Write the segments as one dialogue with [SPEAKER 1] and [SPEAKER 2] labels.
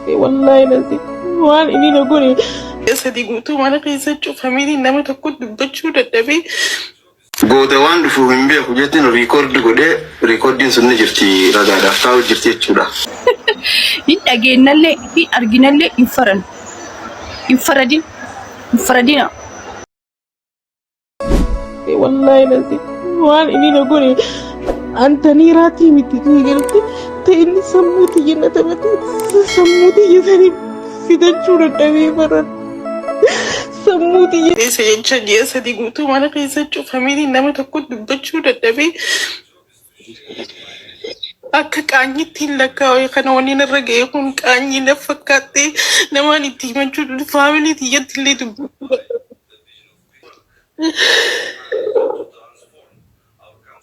[SPEAKER 1] Wallaahi nasi waan inni na godhe. Sadii guutuu mana keessa cufamee nama tokko dubbachuu dadhabee.
[SPEAKER 2] Booda waan dhufu hin beeku jettiin record godhee recordiin sun ni jirti ragaadhaaf taa'u jirti jechuudha.
[SPEAKER 3] Hin dhageennallee hin arginallee hin faran. Hin faradin. Hin faradina.
[SPEAKER 1] Wallaahi nasi waan inni na godhe antaniiraatii miti galti ta'e inni sammuu tiyya na taphate sammuu tiyya sanii fidachuu dadhabee baran sammuu tiyya. Keessa jecha ji'a sadii guutuu mana keessa cufamee nama tokko dubbachuu dadhabee akka qaanyitti hin lakkaa'u kana wanni narra ga'e kun qaanyii na fakkaattee namaan itti himachuu faamilii tiyyatti illee dubbachuu dadhabee.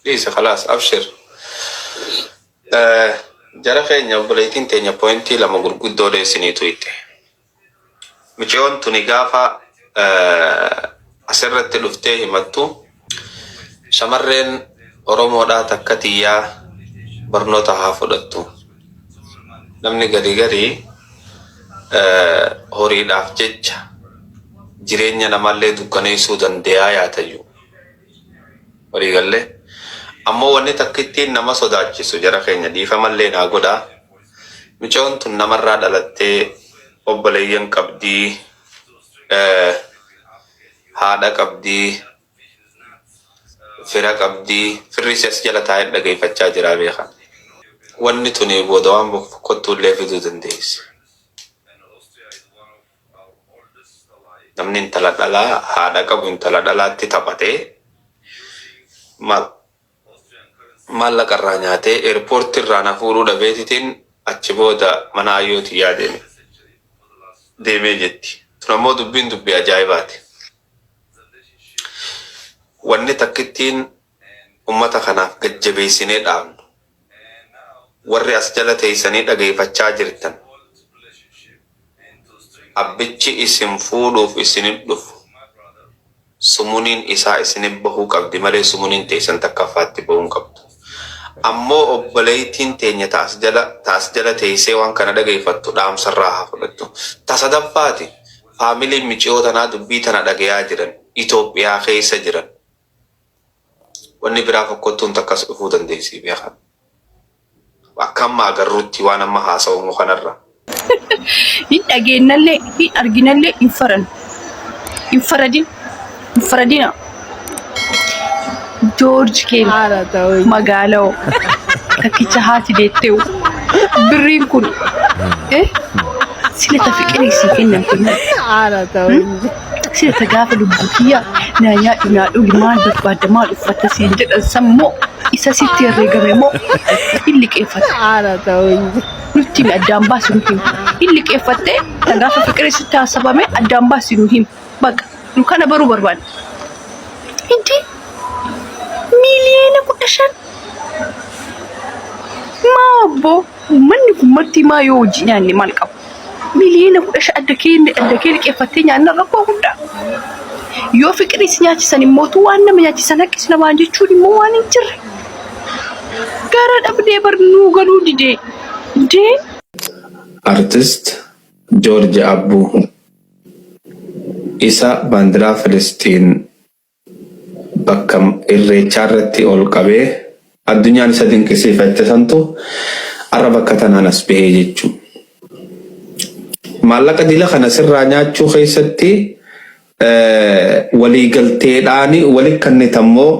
[SPEAKER 4] Dhiisi khalaas abshir. Jara keenya obboleettiin teenya pointii lama gurguddoo dheessinii tuyte. Mucayoon tuni gaafa asirratti dhuftee himattu shamarreen Oromoodhaa takka tiyyaa barnoota haa fudhattu. Namni gari garii horiidhaaf jecha jireenya namaallee dukkaneessuu dandeeyaa yaatayyu. Walii gallee. Ammoo wanni takkittiin nama sodaachisu jara keenya dhiifamallee naa godhaa. Mucayoon tun namarraa dhalattee obboleeyyan qabdii, haadha qabdii, fira qabdii, firri isii as jala taa'ee dhageeffachaa jiraa beekaa. Wanni tuni booda waan fokkottuullee fiduu dandeessi. Namni intala dhalaa haadha qabu intala dhalaatti taphatee maallaqa irraa nyaatee eerpoortii irraa na fuudhuu dhabeetitiin achi booda mana ayyoo tiyyaa deeme deemee jetti. Tun ammoo dubbiin dubbii ajaa'ibaati. Wanni takkittiin ummata kanaaf gad jabeessinee dhaamnu warri as jala teessanii dhageeffachaa jirtan abbichi isin fuudhuuf isinit dhufu sumuniin isaa isinit bahuu qabdi malee sumuniin teessan takkaffaatti bahuu hin qabdu. Ammoo obboleeytiin teenya ta as jala ta as jala teessee waan kana dhageeffattu dhaamsa irraa haa fudhattu. Ta sadaffaati faamiliin miciyoo tanaa dubbii tana dhagayaa jiran Itoophiyaa keessa jiran. Wanni biraa fokkottuun takkas dhufuu dandeessi beekaa. Akka amma agarrutti waan amma haasawamu kanarra.
[SPEAKER 3] Hin dhageennallee hin arginallee hin faran. Hin faradin. Hin faradina. Joorji keenya
[SPEAKER 5] Haala ta'u.
[SPEAKER 3] magaala'oo takkicha haati deetteewu birriin kun eh, sila ta fiqirii sii kennamte malee.
[SPEAKER 5] Haala ta'u.
[SPEAKER 3] Sila ta gaafa lubbuu kiyya naa nyaadhu naa dhugi maal barbaadda maal uffatta siin jedhan san moo isa sitti herreegame moo hin liqeeffatte.
[SPEAKER 5] Haala ta'u.
[SPEAKER 3] Nutti himi addaan baasi nu himi. Hin liqeeffatte ta gaafa fiqirii sitti haasabame addaan baasi nu himi. Baqa nu kana baruu barbaanna. Inti miiliyoona 15 maa abboo uummanni kun marti maa yoo hojii nyaanne maal qabu? Miiliyoona 15 adda kee liqeeffattee nyaanna rakkoo guddaa. Yoo fiqirii si nyaachisan immootu waan nama nyaachisan haqqis namaan jechuun immoo waan hin jirre. Gara dhabdee bar nuu galuu didee. Dee.
[SPEAKER 4] Artist Joorji Abbuu isa baandiraa Filisxiin bakka irreechaa irratti ol qabee addunyaan isa dinqisiifatte santu arra bakka tanaan as bahee jechuu. Maallaqa dila kana sirraa nyaachuu keessatti waliigalteedhaan wali kannitammoo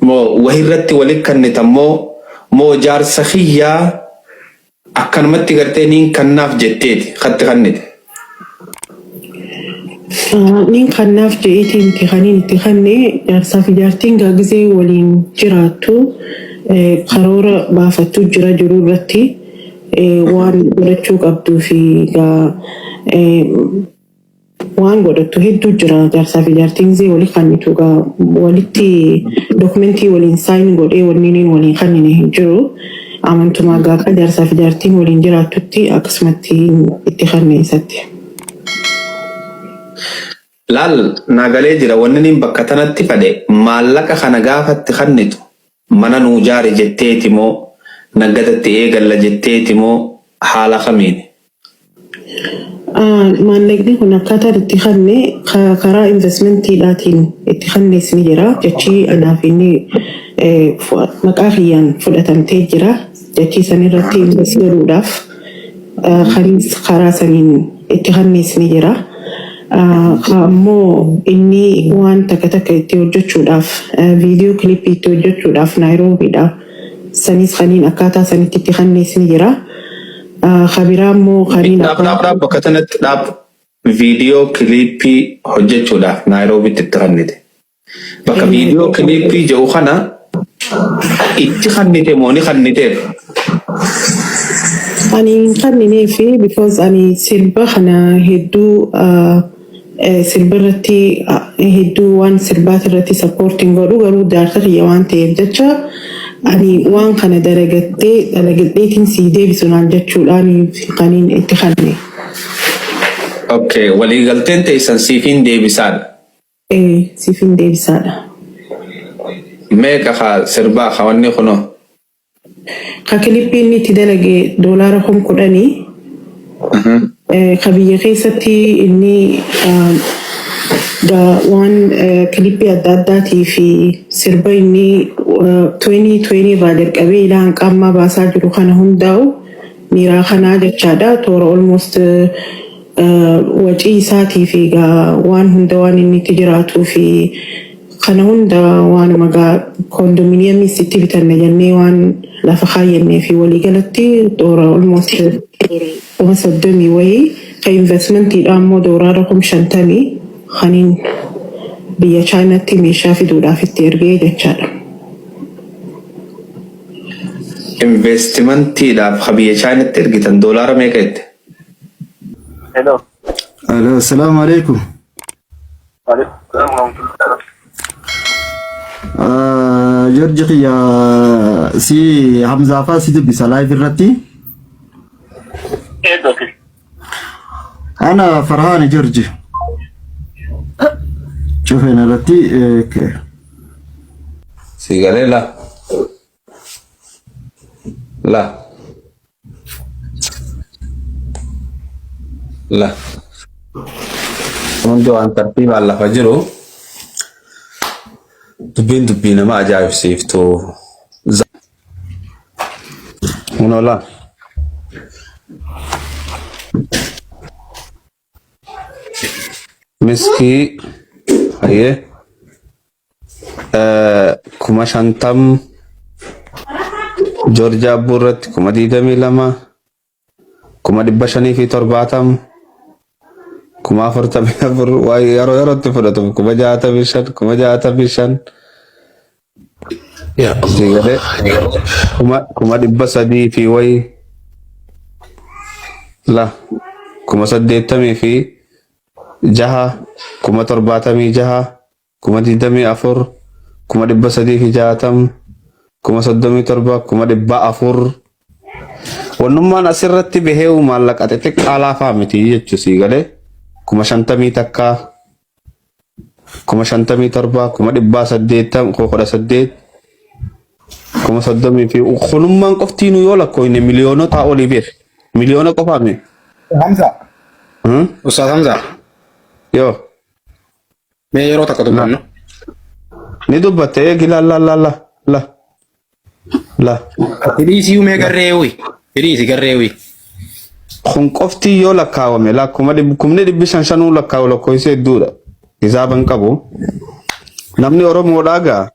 [SPEAKER 4] moo wahirratti wali kannitammoo moo jaarsa kiyyaa Akkanumatti gartee niin kannaaf jetteeti katti kannite.
[SPEAKER 6] Niin kannaaf je'eetii miti kaniin itti kanne jaarsaa fi jaartiin gaa gizee waliin jiraattu karoora baafattu jira jiruu irratti waan godhachuu qabduu fi gaa Waan godhattu hedduu jira jaarsaa fi jaartiin gizee wali kannitu gaa walitti dokumentii waliin sign godhee wanniiniin waliin kannine hin jiru. Amantumaa gaa akka jaarsaa fi jaartiin waliin jiraattutti akkasumatti itti kanne isatti.
[SPEAKER 4] Laal naa galee jira wanniniin bakka tanatti fadhe maallaqa kana gaafa itti kannitu mana nuu jaari jetteeti moo naggadatti eegalla jetteeti moo haala kamiini?
[SPEAKER 6] Maallaqni kun akkaataan itti kanne karaa investmentiidhaatiin itti kannes ni jira. Jechi anaaf inni maqaa kiyyaan fudhatamtee jira. Jechi san irratti invest godhuudhaaf kanis karaa saniin itti kannes ni jira. Ammoo inni waan takka takka itti hojjechuudhaaf viidiyoo kilippii itti hojjechuudhaaf Naayiroobiidha. Sanis kaniin akkaataa sanitti itti kannes ni jira. Ka biraa immoo kaniin
[SPEAKER 4] Dhaab dhaab dhaab bakka tanatti dhaab viidiyoo kiliippii hojjechuudhaaf Naayiroobitti itti kannite. Bakka viidiyoo kiliippii jedhu kana itti kannite moo ni kanniteef?
[SPEAKER 6] Ani hin kannineefi because ani sirba kana hedduu sirba irratti hedduu waan sirbaati irratti support hin godhu garuu jaarsa kiyya waan ta'eef jecha ani waan kana dalagattee dalagadheetiin sii deebisu naan jechuudhaan kaniin itti kanne.
[SPEAKER 4] Okay, waliigalteen teessan siifiin deebisaadha.
[SPEAKER 6] Ee, siifin deebisaadha.
[SPEAKER 4] Meeqa kaa sirbaa kaa wanni kunoo?
[SPEAKER 6] Ka kilippii inni itti dalage doolaara 10,000. Ka biyya keessatti inni waan kilippii adda addaatii fi sirba inni 2020 irraa jalqabee ilaa hanqa ammaa baasaa jiru kana hundaa'u miiraa kanaa jechaadha. Toora almost wacii isaatii fi egaa waan hunda waan inni itti jiraatuu fi kana hunda waanuma egaa koondominiyeemiis itti bitanne jennee waan lafa kaayyannee fi waliigalatti toora almost 30,000 wayii ka investmentiidha ammoo dooraara 50,000 kaniin biyya Chaayinaatti meeshaa fiduudhaaf itti ergee jechaadha.
[SPEAKER 4] Investimantiidhaaf ka biyya Chaayinaatti ergitan doolaara meeqa jette?
[SPEAKER 7] Hello.
[SPEAKER 2] Alo, assalaamu alaikum. Jorji kiyya si Hamzaa faa si dubbisa live irratti.
[SPEAKER 7] Eeggati.
[SPEAKER 2] Ana Farhaani Jorji. Cufeen irratti
[SPEAKER 4] Si galee la. La. La. Hundi waan tartiibaan lafa jiru dubbiin dubbii nama ajaa'ibsiiftu. Kunoo la. Miskii hayyee 50,000 Joorjii Abbuu irratti 22,000 570,000 44,000 waa yeroo yerootti fudhatu 65,000 65,000
[SPEAKER 8] Yaa
[SPEAKER 4] sii galee
[SPEAKER 8] Allah.
[SPEAKER 4] 300,000 fi wayii la 86,000 76,000 24,000 360,000 37,000 400,000 Wannummaan asirratti bahee maallaqa xixiqqaa laafaa miti jechuu sii galee 51,000 57,000 800,000 18,000 30,000 fi kunummaan qoftiinuu yoo lakkoofne miliyoonotaa olii beek miliyoona qofaa mi
[SPEAKER 9] Hamza. Ustaaz Hamza.
[SPEAKER 4] Yoo.
[SPEAKER 9] Mee yeroo takka dubbannu.
[SPEAKER 4] Ni dubbatte eegi la la la la la la.
[SPEAKER 9] Hidhiisii mee garree uyi. Hidhiisi garree uyi.
[SPEAKER 4] Kun qofti yoo lakkaawame la kuma dhibbi kumni dhibbi shan shanuu lakkaawu lakkoofsa hedduudha. Hisaaban qabu. Namni Oromoodhaa gaa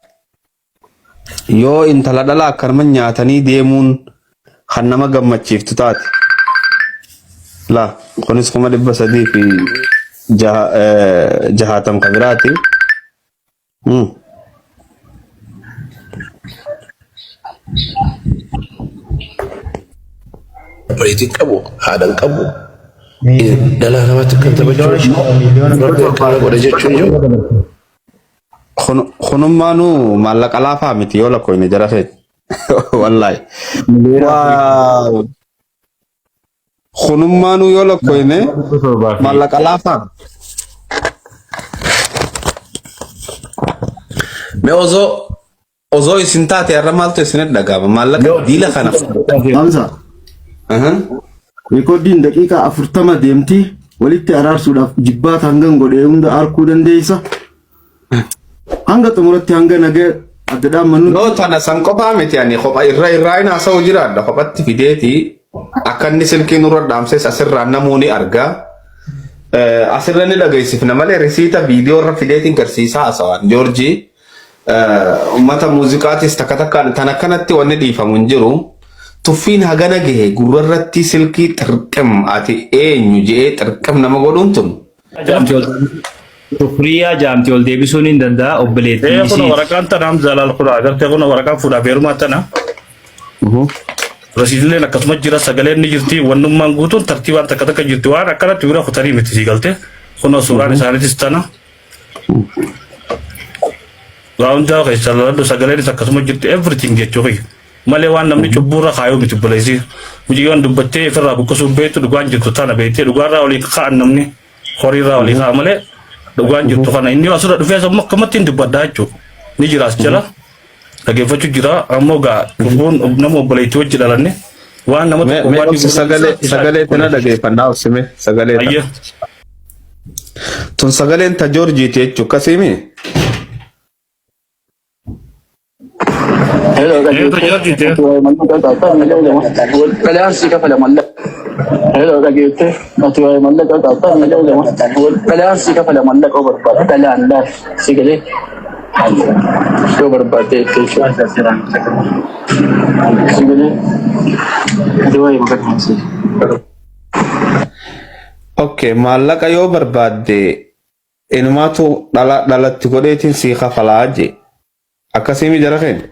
[SPEAKER 4] yoo intala dhalaa akkanuma nyaatanii deemuun kan nama gammachiiftu taate. La kunis 360,000 kan biraati.
[SPEAKER 8] Obboleettiin qabu haadha hin qabu dhalaa namatti kan taphachuu rabbi akkana godha jechuun jiru.
[SPEAKER 4] Kunummaanuu maallaqa laafaa miti yoo lakkoofne jara keenya. Wallaahi. Waa kunummaanuu yoo lakkoofne maallaqa laafaa. Mee osoo osoo isin taate har'a maaltu isinitti dhaga'ama? Maallaqa diila kana.
[SPEAKER 2] Hamza.
[SPEAKER 4] Aha.
[SPEAKER 2] Reekoordiin daqiiqaa 40 deemti. Walitti araarsuudhaaf jibbaata hangan godhee hunda arkuu dandeessa. Hanga xumuratti hanga nagaa adda dhaammannutti.
[SPEAKER 4] No tana san qofaa miti ani kopha irra irraa hin haasa'u jiraadha kophatti fideeti akka inni silkii nurra dhaamses asirraa namuu ni arga. Asirra ni dhageessifna malee risiita viidiyoo irra fideetiin garsiisaa haasawaan Joorjii uummata muuziqaatis takka takkaan tan akkanatti wanni dhiifamu hin jiru. Tuffiin hagana gahe gurrarratti silkii xirqim ati eenyu je'ee xirqim nama godhuun tun.
[SPEAKER 10] Jaamti ol Shukriyaa jaamti ol deebisuun hin danda'a obboleettii
[SPEAKER 11] Ee kun
[SPEAKER 10] isiiti.
[SPEAKER 11] waraqaan tana Hamza laal kun agartee kun waraqaan fuudhaaf heerumaa tana. Rasiidilleen akkasuma jira sagaleen ni jirti wannummaan guutuun tartiibaan takka takka jirti waan akkanatti bira kutanii miti sii galte kunoo suuraan isaaniitis tana. Waa hundaa keessa laladhu sagaleenis akkasuma jirti everything jechuu kiyya. Malee waan namni cubbuurra kaayuu miti obboleessi. Mucayyoon dubbattee ifirraa buqqisuun beektu dhugaan jirtu tana beektee dhugaarraa olii ka'an namni horiirraa olii ka'a malee dhugaan jirtu kana inni asirra dhufee ammoo akkamatti hin dubbadhaa jechuudha. Ni jira as jala dhaggeeffachuu jira ammoo gaa cubbuun nama obboleettii wajji dhalanne waan nama
[SPEAKER 4] Mee
[SPEAKER 11] tokko
[SPEAKER 4] mee
[SPEAKER 11] waan
[SPEAKER 4] obsi sagalee sagalee tana dhageeffannaa obsime sagalee tana.
[SPEAKER 11] Ayyee.
[SPEAKER 4] Tun sagaleen ta Joorjiiti jechuu akkasiimi.
[SPEAKER 7] Hello, dhageette. Ati waa'ee mallaqa qaaxxaa malee lama. Dhalaan si kafala mallaqa. Hello, dhageette. Ati waa'ee mallaqa qaaxxaa malee lama. Dhalaan si kafala mallaqa yoo barbaadde dhalaan laal si galee. Yoo barbaadde jechuudha. Si galee. Ati waa'ee mallaqa si.
[SPEAKER 4] Okay, maallaqa yoo barbaadde inumaatu dhala dhalatti godheetiin sii kafalaa je. Akkasiimi jara keenya.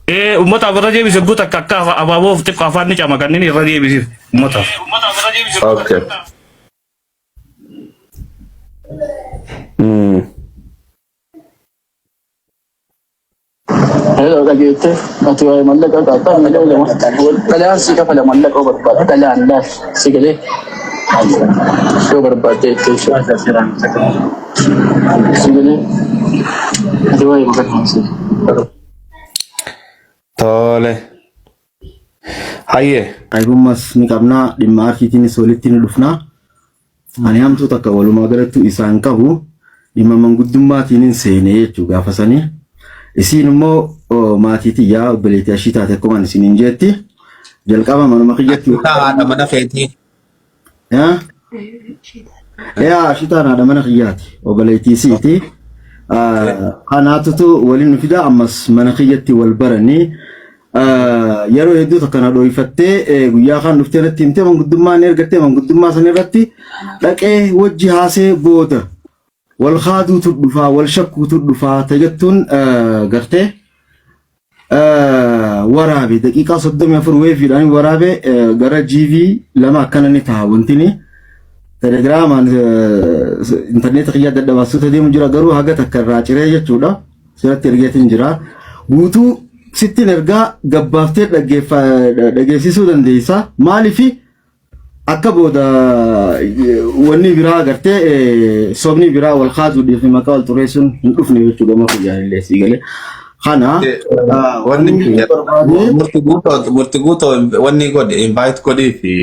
[SPEAKER 11] Ee uummataaf irra deebisi guuta akka akka abaaboo xiqqoo afaan ni cama kanneen irra deebisi uummataaf.
[SPEAKER 4] Okay.
[SPEAKER 7] Hello, dhageette. Ati waa'ee mallaqa qaaxxaa malee lama. Dhalaan si kafala mallaqa yoo barbaadde dhalaan laal si galee. Yoo barbaadde jechuudha. Si galee. Ati waa'ee mallaqa si.
[SPEAKER 4] Tole. Hayyee.
[SPEAKER 2] Aybummas ni qabnaa dhimma artiitiinis walitti ni dhufnaa. Ani hamtuu takka walumaa galattu isaan qabu dhimma manguddummaatiinin seenee jechuu gaafa sanii. Isiin immoo maatii tiyyaa obboleettii ashii taate akkuma ani isiniin jeetti. Jalqaba manuma kiyyatti.
[SPEAKER 4] Haadha mana keetii.
[SPEAKER 2] Yaa Yaa ashitaan haadha mana kiyyaati obboleettii isiiti. Kanaatutu waliin nu fida ammas mana kiyyatti wal baranii Yeroo hedduu takka na dhooyfattee guyyaa kaan dhuftee natti himtee manguddummaa ni ergattee manguddummaa san irratti dhaqee wajji haasee booda wal kaaduutu dhufaa wal shakkuutu dhufaa tajettuun gartee waraabe daqiiqaa 34 weefiidhaan waraabe gara GV 2 akkana ni ta'a wantini telegiraamaan intarneeta kiyyaa dadhabaasuuta deemu jira garuu haga takka irraa ciree jechuudha. Sirratti ergeetiin jira. Guutuu sittiin ergaa gabbaaftee dhageessisuu dandeessa. Maaliif akka booda wanni biraa agartee sobni biraa wal kaasuudhaaf maqaa wal xureessuun hin dhufne jechuudha gama kiyyaan illee sii galee. Kana
[SPEAKER 4] Wanni murti guutoo murti guutoo wanni godhe invite godhii fi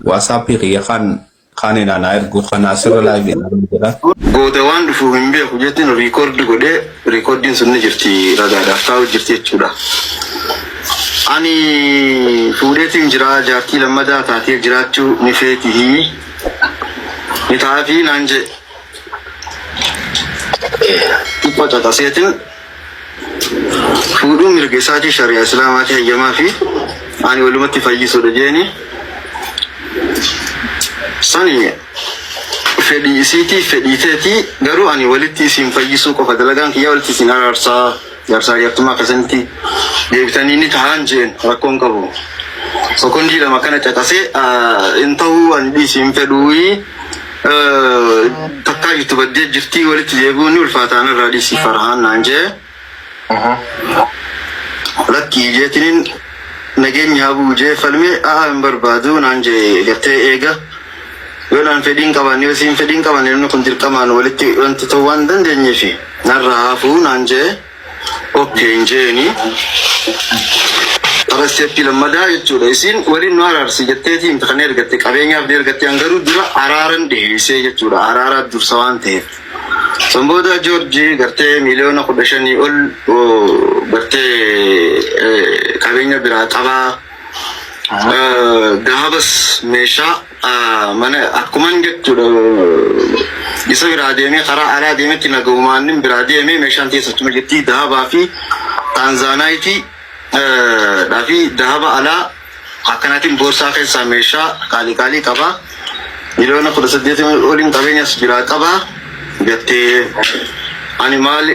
[SPEAKER 4] WhatsApp kiyya kan Kaan inaan ergu kana asirra live ilaalu jedha.
[SPEAKER 2] Booda waan dhufu hin beeku jettiin record godhee recordiin sun ni jirti ragaadhaaf taa'u jirti jechuudha. Ani fuudheetiin jira jaartii lammadaa taatee jiraachuu ni feetii ni taafii naan jee. Xiqqoo caqaseetiin fuudhuu mirga isaatii shari'aa islaamaatii hayyamaa fi ani walumatti fayyisuudha jeeni sani fedhii isiitii fedhii teetii garuu ani walitti isin fayyisuu qofa dalagaan kiyyaa walitti isin araarsaa jaarsaa jaartummaa keessanitti deebitanii ni tahaan jeen rakkoon qabu. Sekondii lama kana caqasee hin ta'uu ani dhiisi hin fedhuuyi Takkaa jirtu baddee jirtii walitti deebi'uun ni ulfaata anarraa dhiisi Farhaan naan jee. Lakkii jeetiniin nageenyi haa bu'u jee falmee a'aa hin barbaadu naan jee gartee eega. Yoo naan fedhiin qaban yoo isiin fedhiin qaban namni kun dirqamaan walitti wanti ta'uu waan dandeenyeefi narraa hafuu naan jee. Okkee hin jeeni. Kara isteeppii lammadaa jechuudha. Isiin waliin nu araarsi jetteeti himte kan ergatte qabeenyaaf ni ergatte an garuu dura araaran dhiheessee jechuudha. Araaraa dursa waan ta'eef. San booda Joorji gartee miiliyoona 15 ol gartee qabeenya biraa qabaa. Dahabas meeshaa mana akkuman jechuudha isa biraa deemee karaa alaa deemetti nagahumaanin biraa deemee meeshaan teessachuma jirti dahabaa fi taanzaanaayitii dhaa fi dahaba alaa akkanaatiin boorsaa keessaa meeshaa qaalii qaalii qaba. Miliyoona 18 oliin qabeenyas biraa qaba jettee ani maali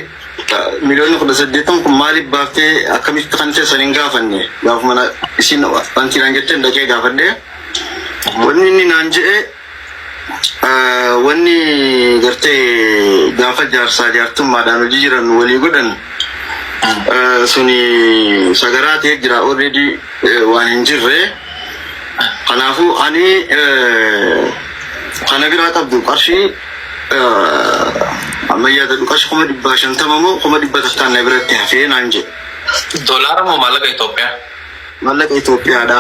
[SPEAKER 2] miliyoonni 18 kun maaliif baaftee akkamitti kan teessan hin gaafanne gaafuma isin wanti naan jetteen dhaqee gaafadhe wanni inni naan jedhe Wanni gartee gaafa jaarsaa jaartummaadhaan hojii jiran walii godhan suni sagaraa ta'ee jira already waan hin jirre. Kanaafuu ani kana biraa qabdu qarshii ammayyaa ta'u qarshii 50,000 moo 100,000 na biratti hafee naan jedhe.
[SPEAKER 4] Doolaara moo maallaqa Itoophiyaa?
[SPEAKER 2] Maallaqa Itoophiyaadha.